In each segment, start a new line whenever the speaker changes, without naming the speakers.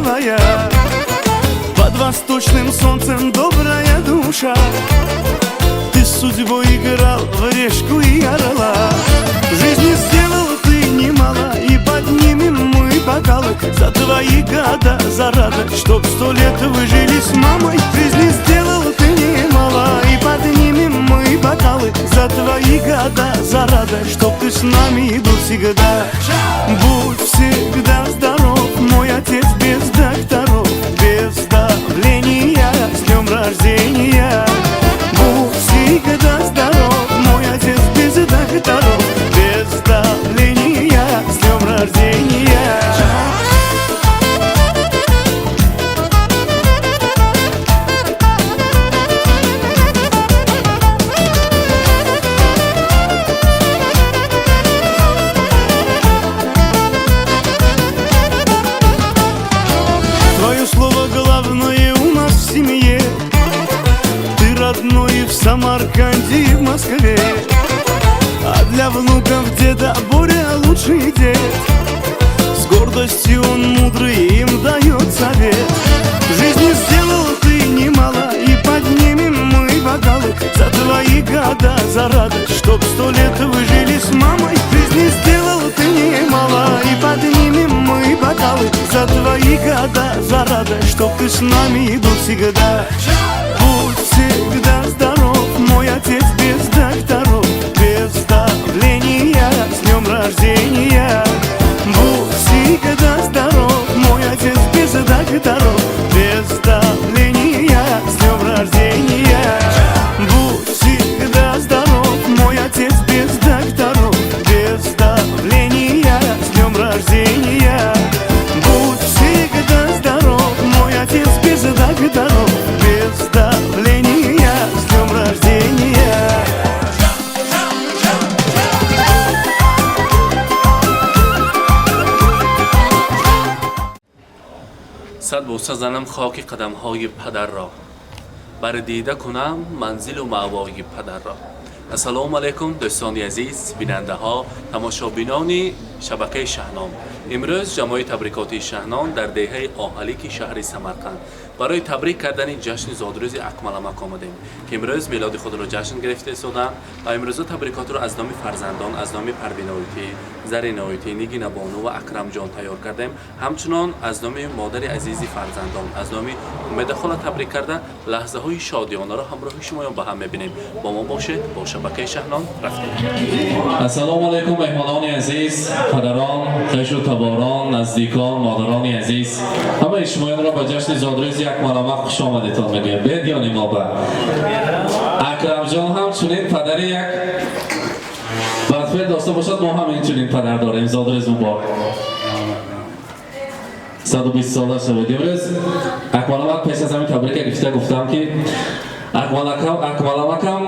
красивая, под восточным солнцем добрая душа. Ты с судьбой играл в решку и орла. В жизни сделал ты немало, и поднимем мы бокалы за твои года, за радость, чтоб 100 лет вы жили с мамой. В жизни сделал ты немало, и поднимем мы бокалы за твои года, за радость, чтоб ты с нами был всегда. Будь всегда здоров, мой отец без докторов, без давления, с днем рождения. Будь всегда здоров, мой отец без докторов, без давления, с днем рождения. Твое слово главное у нас в семье. Ты родной и в Самарканде, и в Москве. А для внуков деда Боря лучший дед. С гордостью он мудрый им дает совет. В жизни сделал ты немало, и поднимем мы бокалы за твои года, за радость, чтоб 100 лет вы жили с мамой. В жизни сделал ты немало, и поднимем мы бокалы за твои года, за радость, чтоб ты с нами был всегда. Будь всегда здоров, мой отец без докторов, без давления, с днем рождения. Будь всегда здоров, мой отец без докторов, без давления, с днем рождения. Будь всегда здоров, мой отец без докторов, без давления, с днем рождения. Будь всегда здоров, мой отец без докторов, без давления, с днем рождения.
Сад бӯса занам хоки қадамҳои падарро, бар дида кунам манзилу маъвои падарро. Ассалому алайкум, дӯстони азиз, бинандаҳо, тамошобинони шабакаи Шаҳнон. Имрӯз ҷамоаи табрикотии Шаҳнон дар деҳаи Оҳалики шаҳри Самарқанд барои табрик кардани ҷашни зодрӯзи Акмаламак омадем, ки имрӯз мелоди худро ҷашн гирифта истоданд ва имрӯза табрикотро аз номи фарзандон, аз номи Парвиноитӣ, Зариноитӣ, Нигинабону ва Акрамҷон тайёр кардем. Ҳамчунон аз номи модари азизи фарзандон, аз номи Умедахола табрик карда, лаҳзаҳои шодиёнаро ҳамроҳи шумоён ба ҳам мебинем. Бо мо бошед, бо шабакаи Шаҳнон рафтем.
Ассалому алайкум, меҳмонони азиз, падарон, хешу таборон, наздикон, модарони азиз. Ҳамаи шумоёнро ба ҷашни зодрӯзи Акмаламак хуш омадетон мегӯем. Бедиёни мо ба Акрамҷон ҳам чунин падари як бадфеъл дошта бошад, мо ҳам инчунин падар дорем. Зодрӯз муборак, 120 сола шавед. Имрӯз Акмаламак пеш аз ҳамин табрика гирифта гуфтам, ки Акмаламакам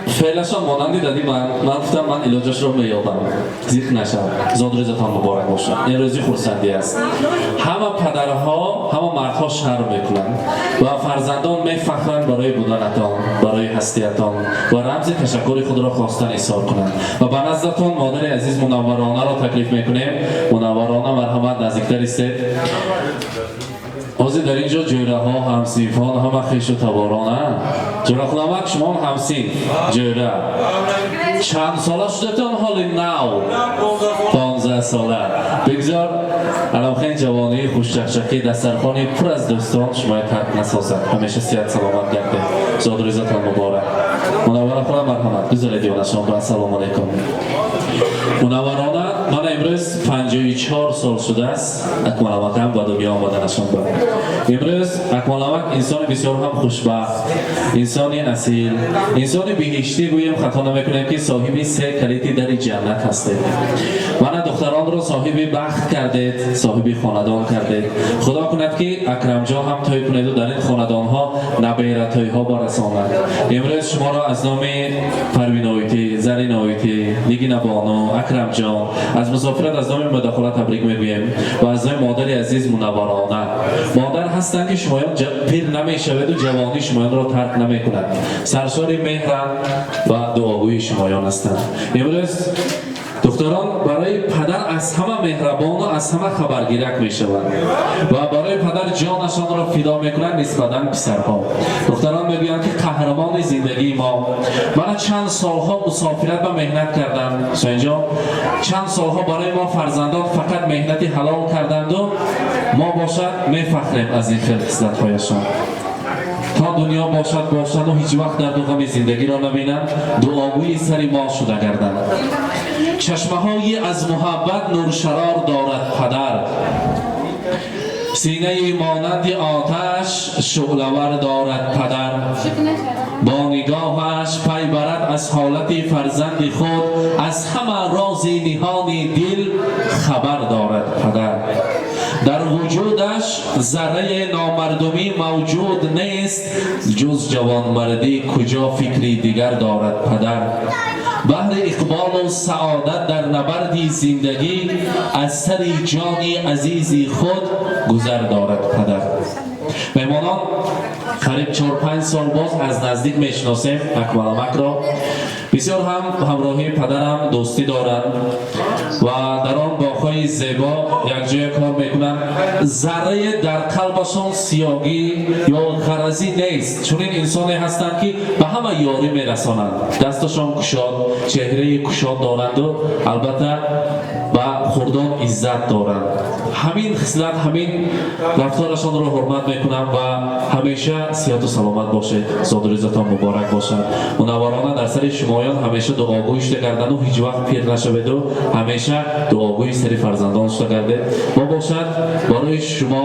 феълашон монанди дади ман. Ман гуфтам, ман илоҷашро меёбам, зиқ нашав. Зодрӯзатон муборак бошад. Ин рӯзи хурсандӣ аст. Ҳама падарҳо, ҳама мардҳо шарм мекунанд ва фарзандон мефахранд барои буданатон, барои ҳастиятон ва рамзи ташаккури худро хостан изҳор кунанд. Ва ба наздатон модари азиз Мунавваронаро таклиф мекунем. Мунавварона, марҳамат, наздиктар истед. Ҳозир дар ин ҷо ҷӯраҳо, ҳамсинфон, ҳама хешу таборона. Ҷӯрахунамак, шумоам ҳамсинф, ҷӯра. Чанд сола шудатон ҳоли нав? 15 сола. Бигзор аламхен ҷавонии хушчақчақӣ, дастархони пур аз дӯстон шумоя тарк насозад. Ҳамеша сиҳат саломат гардед. Зодрӯзатон муборак. Мунаввара хона, марҳамат, гузаред ёнашон. Ба ассалому алайкум, Мунавварона. Мана имрӯз 54 сол шудааст Акмаламакам ба дунё омаданашон. Ба имрӯз Акмаламак инсони бисёр ҳам хушбахт, инсони асил, инсони биҳиштӣ гӯем, хато намекунем, ки соҳиби се калити дари ҷаннат ҳастед. Мана духтаронро соҳиби бахт кардед, соҳиби хонадон кардед. Худо кунад, ки Акрамҷон ҳам тӯй кунеду дар ин хонадонҳо набератӯйҳо барасонад. Имрӯз шуморо аз номи Парвиноитӣ, Зариноитӣ, Нигинабону, Акрамҷон аз мусофират, аз номи Мудахола табрик мегӯем ва аз номи модари азиз Мунавварона. Модар ҳастанд, ки шумоён пир намешаведу ҷавонӣ шумоёнро тарк намекунад. Саршори меҳранд ва дуогӯи шумоён ҳастанд. Имрӯз Духтарон барои падар аз ҳама меҳрабону аз ҳама хабаргирак мешаванд ва барои падар ҷонашонро фидо мекунанд нисбатан писарҳо. Духтарон мегӯянд, ки қаҳрамони зиндагии мо. Мана чанд солҳо мусофират ба меҳнат карданд. Ҳусайнҷон, чанд солҳо барои мо фарзандон фақат меҳнати ҳалол карданду мо бошад мефахрем аз ин хел хислатҳояшон. То дунё бошад бошанду ҳеҷ вақт дарду ғами зиндагиро набинанд, дуогӯи сари мо шуда гарданд. Чашмаҳои аз муҳаббат нуршарор дорад падар, синаи монанди оташ шӯълавар дорад падар. Бо нигоҳаш пай барад аз ҳолати фарзанди худ, аз ҳама рози ниҳони дил хабар дорад падар. Дар вуҷудаш зарраи номардумӣ мавҷуд нест, ҷуз ҷавонмардӣ куҷо фикри дигар дорад падар. Баҳри иқболу саодат дар набарди зиндагӣ аз сари ҷони азизи худ гузар дорад падар. Меҳмонон, қариб 4-5 сол боз аз наздик мешиносем Акмаламакро. Бисёр ҳам ҳамроҳии падарам дӯстӣ доранд ва дар он боғҳои зебо якҷоя кор мекунанд. Заррае дар қалбашон сиёгӣ ё ғаразӣ нест. Чунин инсоне ҳастанд, ки ба ҳама ёрӣ мерасонанд. Дасташон кушод, чеҳраи кушод доранду албатта ба хурдон иззат доранд. Ҳамин хислат, ҳамин рафторашонро ҳурмат мекунам ва ҳамеша сиҳату саломат бошед. Зодрӯзатон муборак бошад. Мунавварона дар сари шумоён ҳамеша дуогӯй шуда гарданду ҳеҷ вақт пир нашаведу ҳамеша дуогӯи сари фарзандон шуда гардед. Мо бошад барои шумо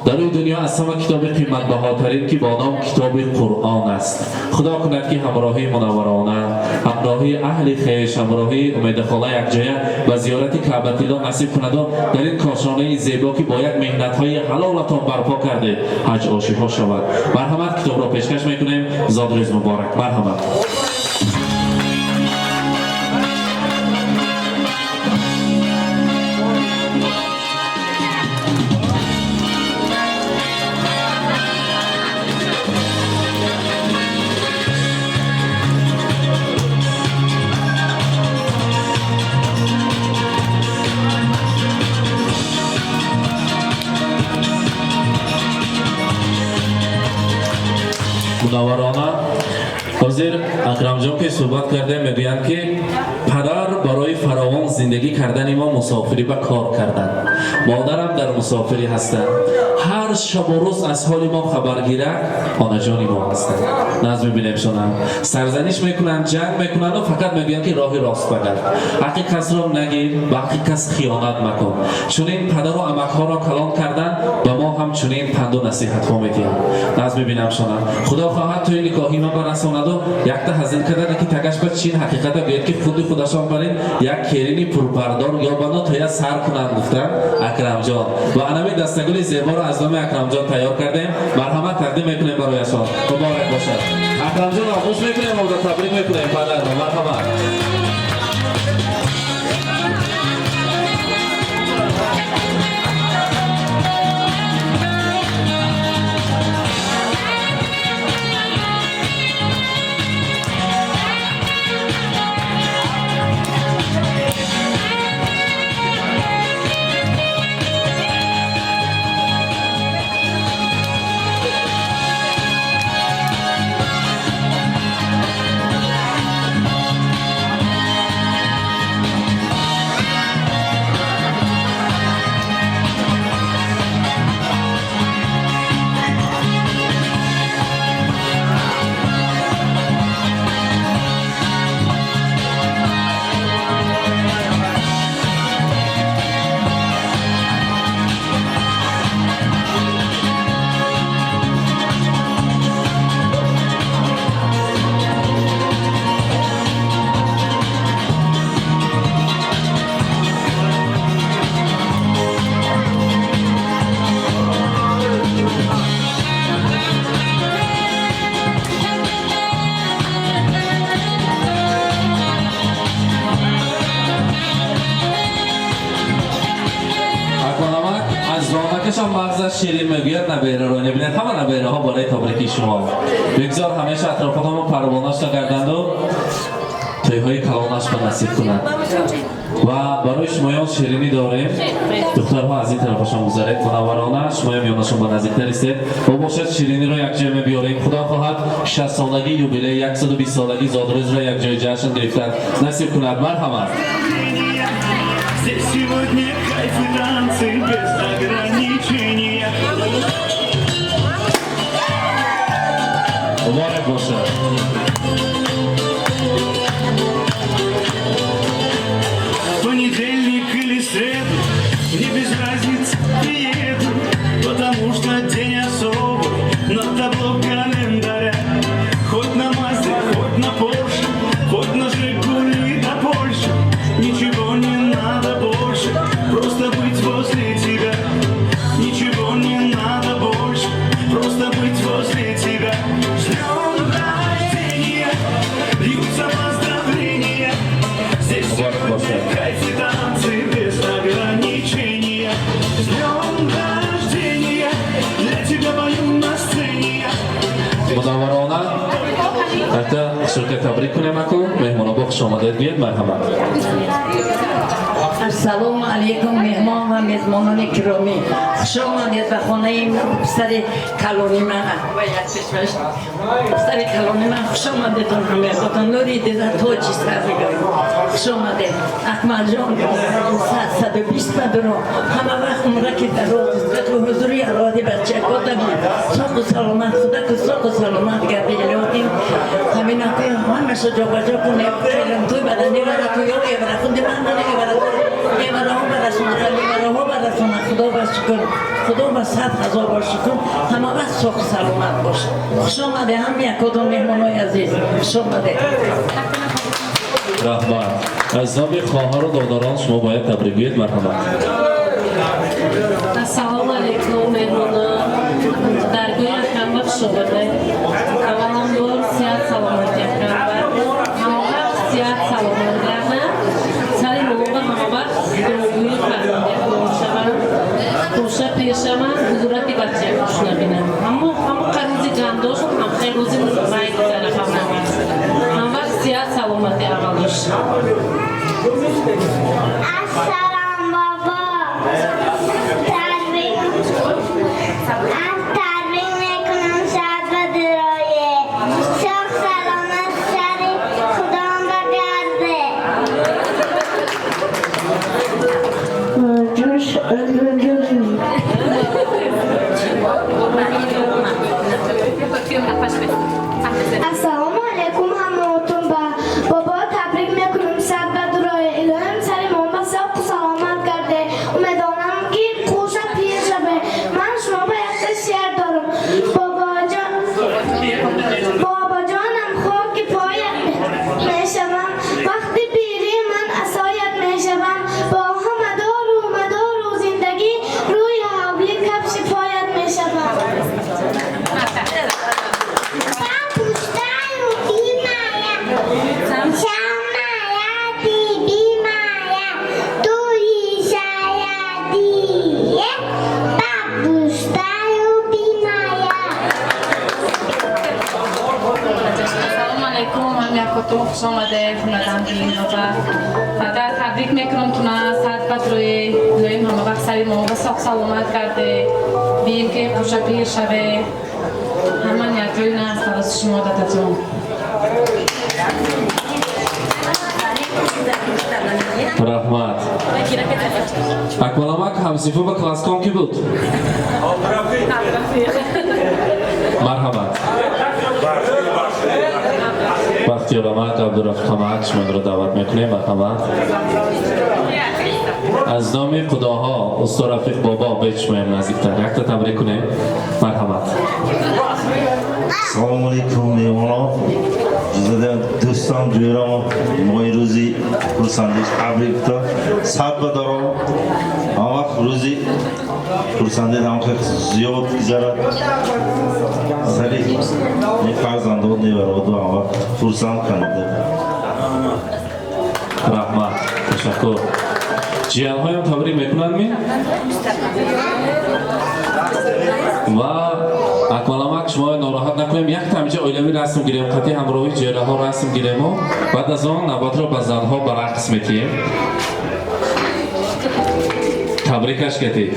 дар рӯи дунё аз ҳама китоби қиматбаҳотарин, ки бо ном китоби Қуръон аст. Худо кунад, ки ҳамроҳии мунавварона, ҳамроҳии аҳли хеш, ҳамроҳии Умедахола якҷоя ба зиёрати Каъбатилло насиб кунаду дар ин кошонаи зебо, ки бо як меҳнатҳои ҳалолатон барпо кардед, ҳаҷ ошиҳо шавад. Марҳамат, китобро пешкаш мекунем. Зодрӯз муборак. Марҳамат. Мунавварона, ҳозир Акрамҷон ки суҳбат кардем, мегӯянд, ки падар барои фаровон зиндагӣ кардани мо мусофирӣ ба кор карданд, модарам дар мусофирӣ ҳастанд. Ҳар шабу рӯз аз ҳоли мо хабаргирак онаҷони мо ҳастанд. Наз мебинемшонам, сарзаниш мекунанд, ҷанг мекунанду фақат мегӯянд, ки роҳи рост багард, ҳаққи касро нагир, ба ҳаққи кас хиёнат макун. Чунин падару амакҳоро калон кардан, ба мо ҳам чунин панду насиҳатҳо медиҳанд. Наз мебинамшонам. Худо хоҳад, тӯи никоҳи ман барасонаду якта ҳазил карда, ки тагаш ба чин ҳақиқата гӯяд, ки худи худашон барин як келини пурпардор ёбану тоя сар кунанд, гуфтанд Акрамҷон. Ва анами дастагули зеборо аз номи Акрамҷон тайёр кардем, марҳамат, тақдим мекунем барояшон. Муборак бошад. Акрамҷон, оғӯш мекунем ва табрик мекунем падарро. Марҳамат. Акмаламак аз зонакашам мағзаш ширин мегӯяд, набераро небинед, ҳама набераҳо барои табрики шумо. Бигзор ҳамеша атрофатонро парвонашта гарданду. Хушҳолиҳои калонаш ба насиб кунад. Ва барои шумоён ширинӣ дорем. Духтарҳо, аз ин тарафашон гузаред, мунавварона, шумоям ёнашон ба наздиктар истед. Бо бошад, шириниро якҷоя мебиёрем. Худо хоҳад, 60-солагӣ, юбилей, 120-солагӣ зодрӯзро якҷоя ҷашн гирифтан насиб кунад. Марҳамат.
Здесь сегодня кайф и танцы без ограничения.
Муборак бошад.
Понедельник или среду, мне без разницы, приеду, потому что день особый на табло календаря. Хоть на Мазде, хоть на Порше, хоть на Жигули до Польши, ничего не надо больше, просто быть возле тебя. Ничего не надо больше, просто быть возле тебя. С днем рождения, льются поздравления. Здесь сегодня кайф и танцы без ограничения. С днем рождения, для тебя пою на сцене.
Мунавварона якта ширкат табрик кунем. Аку меҳмоно, бо хуш омадед гӯед. Марҳамат.
Ассалому алайкум, меҳмон ва мезмонони киромӣ. Хуш омадед ба хонаи писари калони ман. Писари калони ман, хуш омадедон ҳамаятон. Нури дида, тоҷи сар бигӯем. Хуш омадед, Акмалҷон. 120 ба дуро, ҳама вақт умраки дароз, иззату ҳузури авлоди бачакотаби соқу саломат, худаку соқу саломат гарди. Илоҳим, ҳаминаки ҳамаша ҷобаҷо кунем. Келинтуй бадани вара туё евара худи ман евара евараҳо барасона, евараҳо барасона. Худо ба шукр, худо ба сад ҳазор бор шукр. Ҳама вақт соқу саломат бош. Хуш омаде ҳам якотон, меҳмонои азиз, хуш омаде.
Раҳмат. Аз номи хоҳару додарон шумо бояд табрик гӯед. Марҳамат.
Ассалому алайкум, меҳмонон. Даргоҳи акамба хуш омадед. Аввалан бор сиҳат саломатӣ акамба. Ҳамавақт сиҳат саломат гардад. Сари момоба ҳамавақт дуогӯи фарзандиятон шаванд. Хуша пешаванд, ҳузурати бача хуш набинанд. Ҳамо ҳамо рӯзи гандошон ҳам хел рӯзи вай гузара ҳамавақт. Ҳамавақт сиҳат саломатӣ аввалош.
Ассалом, бобо. Табрик мекунам, шад ба дурое. Соғ саломат, сари худом ба гарде.
Ассалому алайкум ҳамаотон. Ба бобо табрик мекунам, сад ба дурое. Илоҳим, сари момба соқу саломат гарде. Умедонам, ки қуша пир шаве. Ман шумо ба якта шеър дорам. Бобоҷон, бобоҷонам, хоки поят мешавам, вақти пирӣ ман асоят мешавам. Бо ҳама дору мадору зиндагӣ рӯи ҳавлӣ кафши поят мешавам.
Пуштаю бимая, шамая бибимая, туишая дие, бабуштаю бимая.
Ассалому алайкум, ҳам якотон, хуш омадед хунадам. Падар, табрик мекунам туна, сад ба дурое. Илоҳим, ҳама вақт сари момоба соқ саломат гарде. Бием ки хуша пир шаве. Ҳама ниятҳои нағз тавассути шумо, дадатон.
Раҳмат. Акмаламак, ҳамсинфу ба класском ки буд? Марҳамат. Бахтиёрамак, Абдурафиқамак, шуморо даъват мекунем. Марҳамат. Аз номи қудоҳо, усто Рафиқ бобо, бед, шумоям наздиктар. Якта табрик кунем. Марҳамат.
Салому алейкум, меҳмонон, дӯстон, ҷӯрам. Мо ин рӯзи хурсандиш табрик гуфта, сад ба даром, ҳам вақт рӯзи хурсандӣ ҳам зиёд гузарад. Сари не фарзандо, невароду ҳам вақт хурсанд канада.
Раҳмат, ташаккур. Ҷиянҳоям табрик мекунанд ми? Ва Акмаламак. Шуморо нороҳат накунем, як тамҷа оилавӣ расм гирем, қати ҳамроҳи ҷераҳо расм гирему баъд аз он навбатро ба занҳо ба рақс метиҳем. Табрикаш катид.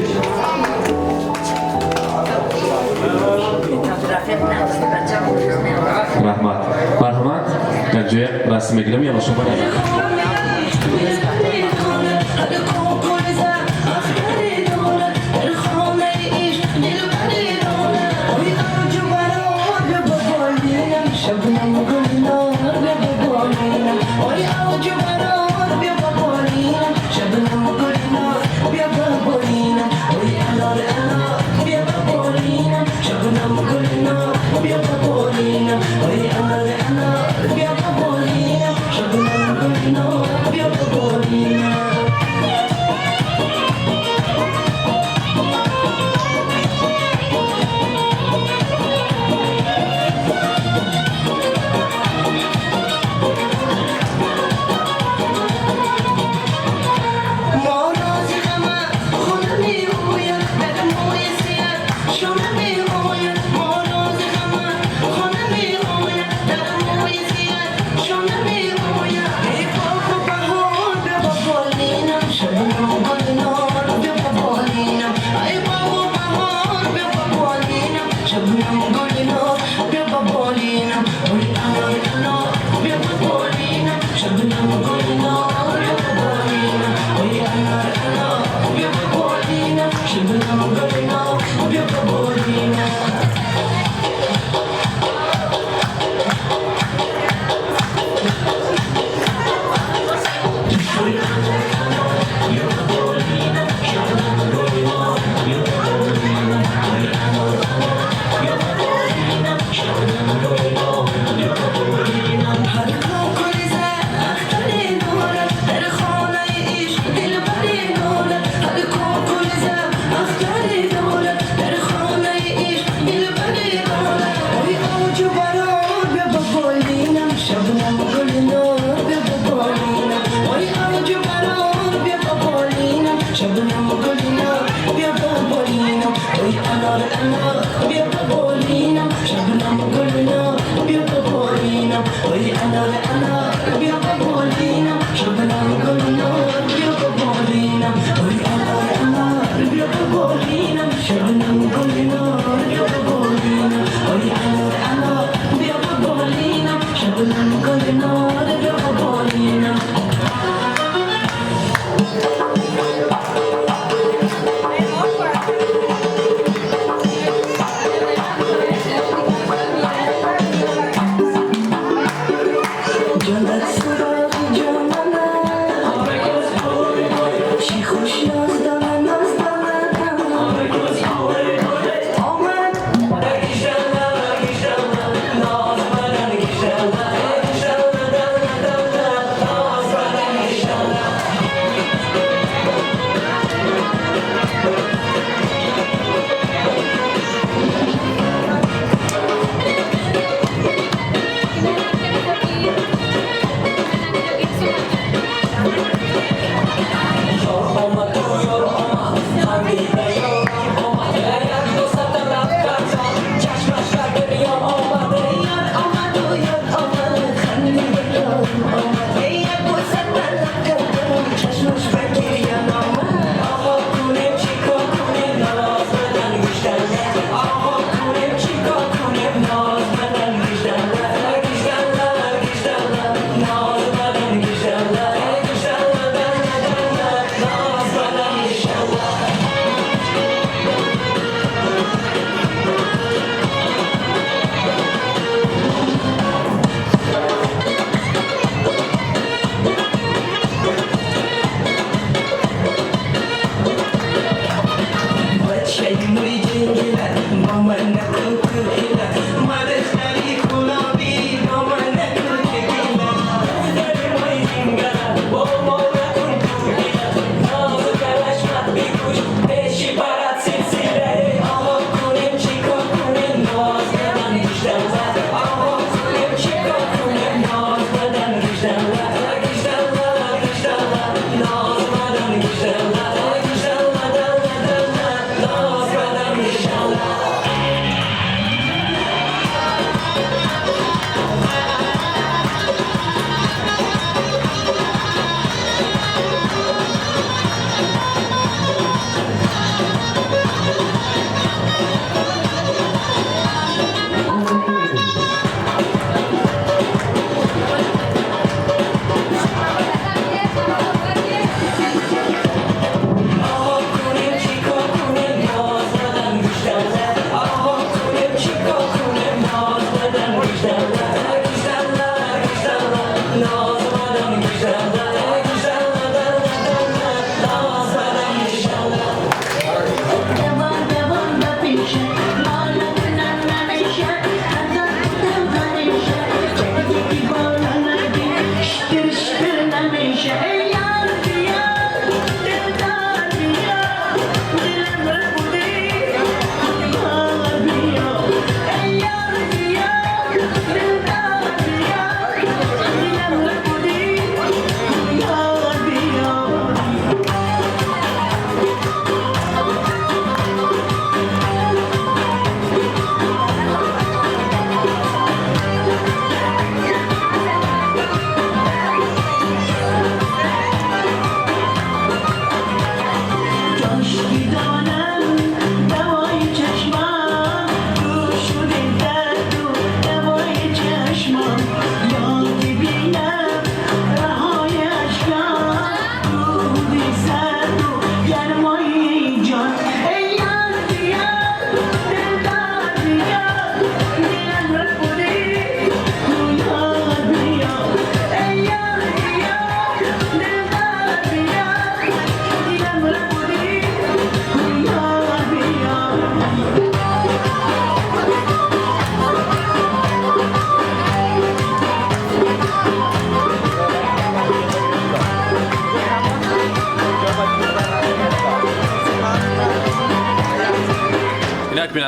Раҳмат, марҳамат, якҷоя расм мегирем ё шумо.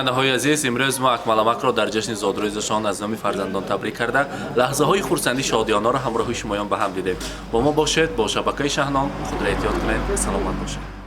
Бинандаҳои азиз, имрӯз мо Акмаламакро дар ҷашни зодрӯзашон аз номи фарзандон табрик карда, лаҳзаҳои хурсандӣ, шодиёнаро ҳамроҳи шумоён ба ҳам дидем. Бо мо бошед, бо шабакаи Шаҳнон. Худро эҳтиёт кунед, саломат бошед.